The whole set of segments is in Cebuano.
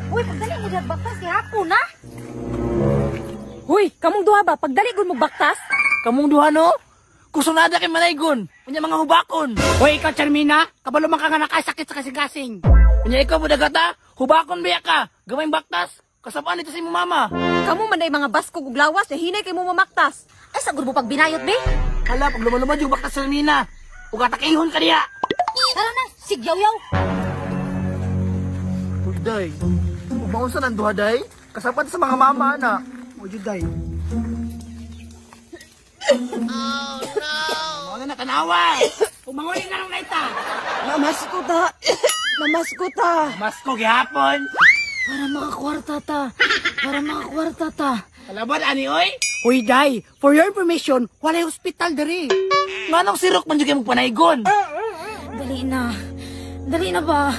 Uy, pagdali mo dyan baktas kay hapon na. Huy, kamong duha ba? Pagdali gud mo baktas? Kamong duha no? Kusunada kay manaygon. Unya mga hubakon. Hoy, ikaw, Charmina, kabalo man ka nga nakasakit sa kasing-kasing. Unya ikaw budagata, hubakon biya ka. Gamay baktas. Kasabaan ito sa imong mama. Kamo man day mga baskog ug lawas, hinay kay mo mamaktas. Ay, sa mo pag binayot, be. Hala, pag lumalumad yung baktas sa Nina. Ug atakihon ka diha. Tara na, sigyaw-yaw. Uy, day. Umaon sa nang duha, day. Kasapan sa mga mama na. O, jud, day. Oh, no! Mga na tanawa! Umangoy na lang naita. Mamasko ta. Mamasko ta. Masko gihapon. Para makakwarta ta. Para makakwarta ta. Kalaban, ani, oy? Hoy, day, for your information, walay hospital diri. Nganong sirok man jud kay mong panaygon? Dali na. Dali na ba?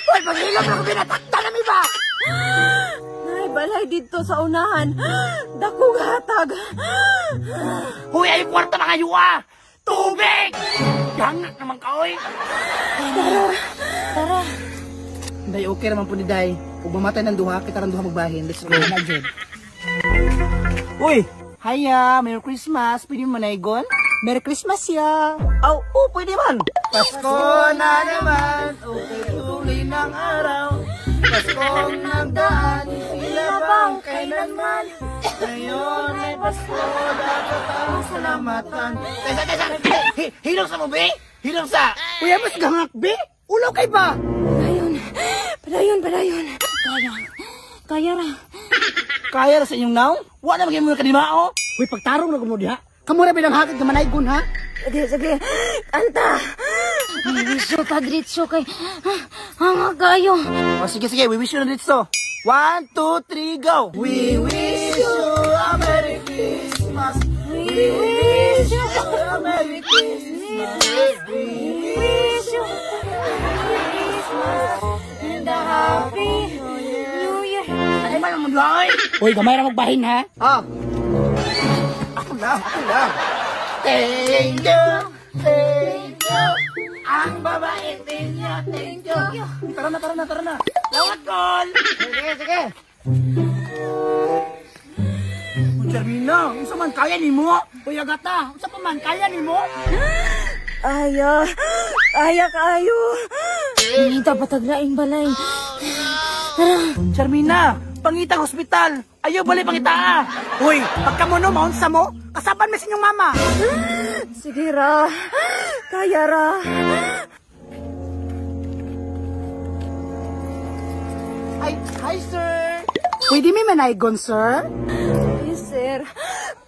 Hoy, paghilom na ko binatakta na mi ba? Nay, balay dito sa unahan. Dakong hatag. Huy, ay kwarta mga yuwa! Tubig! Gangak naman ka, oy! Tara. Day, okay naman po ni Day. Kung mamatay ng duha, kita rin duha magbahin. Let's go. Na, jud. Uy! Hiya! Merry Christmas! Pwede mo manaygon? Merry Christmas ya. Aw, oh, pwede man! Pasko na naman, okay tuloy ng araw. Paskong nagdaan, tila bang kailanman. Ngayon ay Pasko, dapat ang salamatan. Tesa, tesa! Hilong sa mo, be! Hilong sa! Kuya, mas gangak, be. Ulaw kay ba? Padayon. Padayon, padayon. Kaya. Kaya ra. Kaya ra sa inyong naong? Wa na maging mga kadimao! Hoy, pagtarong na mo diha. Kamura bilang hakit nga manaygon, ha? Sige, sige. Kanta. Ay, wish ta diretso kay hanga kayo. O sige, sige, we wish you na dito. 1, 2, 3, go! We wish you a Merry Christmas! We wish you A Merry Christmas! We wish you a Christmas and a Happy New Year. Ay, man ang duha, oy! Hoy, gamay ra magbahin, ha? Ah! Ako lang, ako lang. Thank you! Thank you! Ang babae ninyo, thank you! Tara na, tara na, tara na! Lawat call! Sige, sige. Uy, Charmina, unsa man kaya nimo? Hoy, Agata, unsa pa man kaya nimo? Aya. Aya kaayo. Nangita pataglaing balay. Charmina, pangitag ospital. Ayaw bali pangitaa. Hoy, pagka mo no, maunsa mo, kasaban mi sa inyong mama. Sige ra. Kaya ra. Hi, hi sir. Pwede mi manaygon, sir? Please, sir.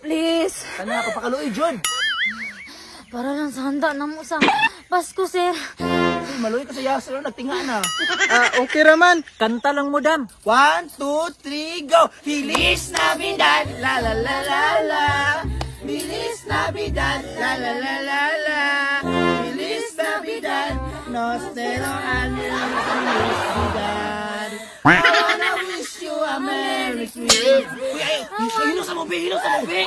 Please. Kana ako pakaluoy, John. Para lang sa handa na mo sa Pasko, sir. Uy, maluoy ka sa iya, sir. Nagtinga na. Ah, okay raman. Kanta lang mo, dam. 1, 2, 3, go! Feliz Navidad! La la la la la! Feliz Navidad! La la la la la! Feliz Navidad! Nos pero años Feliz Navidad! I wanna wish you a Merry Christmas! Uy, ay, hilo sa mo, be! Hilo sa mo, be!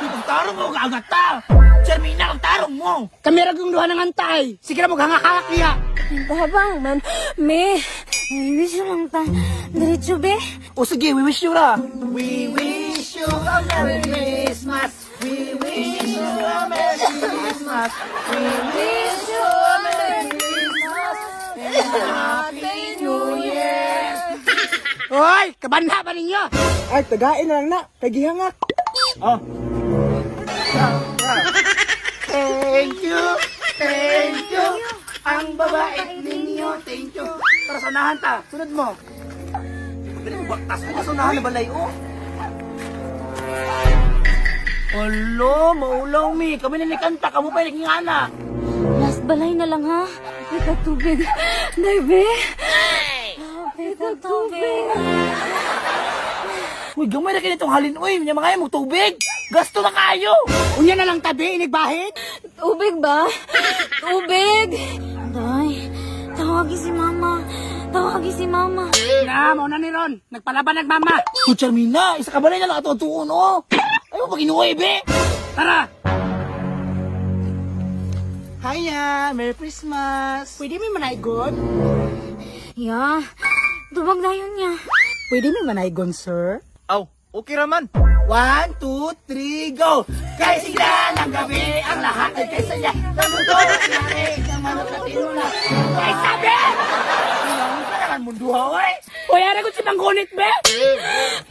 Uy, pagtarong mo, agata! Charmina, ang tarong mo! Kami ra yung duha ng antay. Sige na maghangakak niya. Tabang man. Me. Ay, wish you lang ta. Diretso, be. O sige, we wish you ra. We wish you a Merry Christmas. We wish you a Merry Christmas. We wish you a Merry Christmas. And a Happy New Year. Hoy, kabanha ba ninyo? Ay, tagain na lang na. Kay gihangak. Oh. Thank you. Thank you. Ang babae ninyo. Thank you. Tara, sunahan ta. Sunod mo. Dali mo baktas ko. Sunahan na balay, oh. Olo, maulaw mi. Kami na nikanta. Kamu pa yung ana. Last balay na lang, ha? Pita tubig. Day, be. Pita tubig. Uy, gamay na kinitong halin. Uy, may mga mo tubig. Gasto na kayo. Unya na lang tabi, inigbahin. Tubig ba? Tubig. Day, tawagi si mama. Tawagi si mama. Na, mauna ni Ron. Nagpalaban nagmama. Uy, Charmina, isa ka balay na lang ato tuon, oh. Ay mo pag inuwi, be. Tara. Hiya! Merry Christmas! Pwede mi manaygon? Ya, tubag dayon niya. Pwede mi manaygon, sir? Aw, okay raman. 1, 2, 3, go! Kay sigla ng gabi, ang lahat ay kay saya. Namundo at nari, ng manok na tinula. Kay sabi! Ang naman mundo, oy! Hoy, ara ko si Panggunit, be!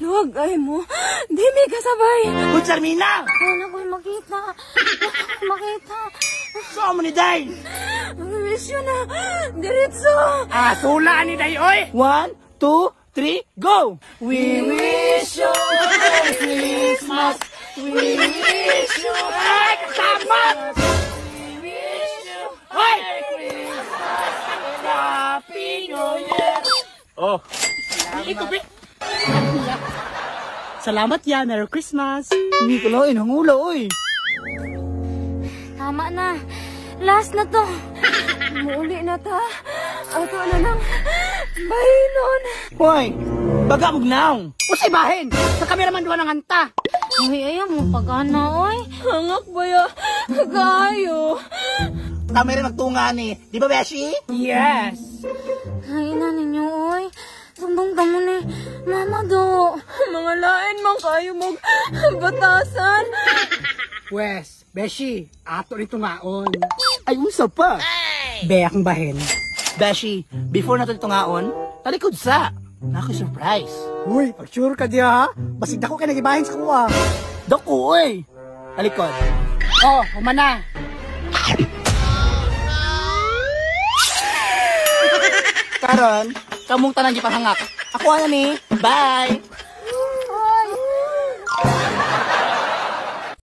Luwag ay mo. Di mi kasabay. Uy, Charmina! Wala ko'y makita. Wala ko'y makita. Saan mo ni Day? Ang wish yun na. Diretso. Ah, sula ni day oy. 1, 2, 3, go! We wish you a Merry Christmas! We wish you a Ay, kasama! We wish you a Hoy! Merry Christmas and Happy New Year! Oh, Iko be. Salamat ya, Merry Christmas. Hindi ko lang, hangula, oy! Tama na. Last na to. Muuli na ta. Ato na lang. Bahinon. Hoy! Baga mo gnaw! Usay bahin. Sa kameraman duha ng anta. Uy, ayaw mo pagana, oy. Hangak ba ya? Gayo. Kami rin magtunga ni. Di ba, Beshi? Yes. Ay, ina ninyo, oy. Sumbong ka mo ni Mama do. Mga lain man kayo mag batasan. Wes, Beshi, ato rin tungaon. Ay, unsa pa? Be, akong bahin. Beshi, before nato tungaon, talikod sa. Nako surprise. Uy, pag sure ka diya ha. Basig dako kay nagibahin sa kuha. Dako, oy. Talikod. Oh, humana. Karon, kamong tanan gipahangak. Ako na ni. Bye.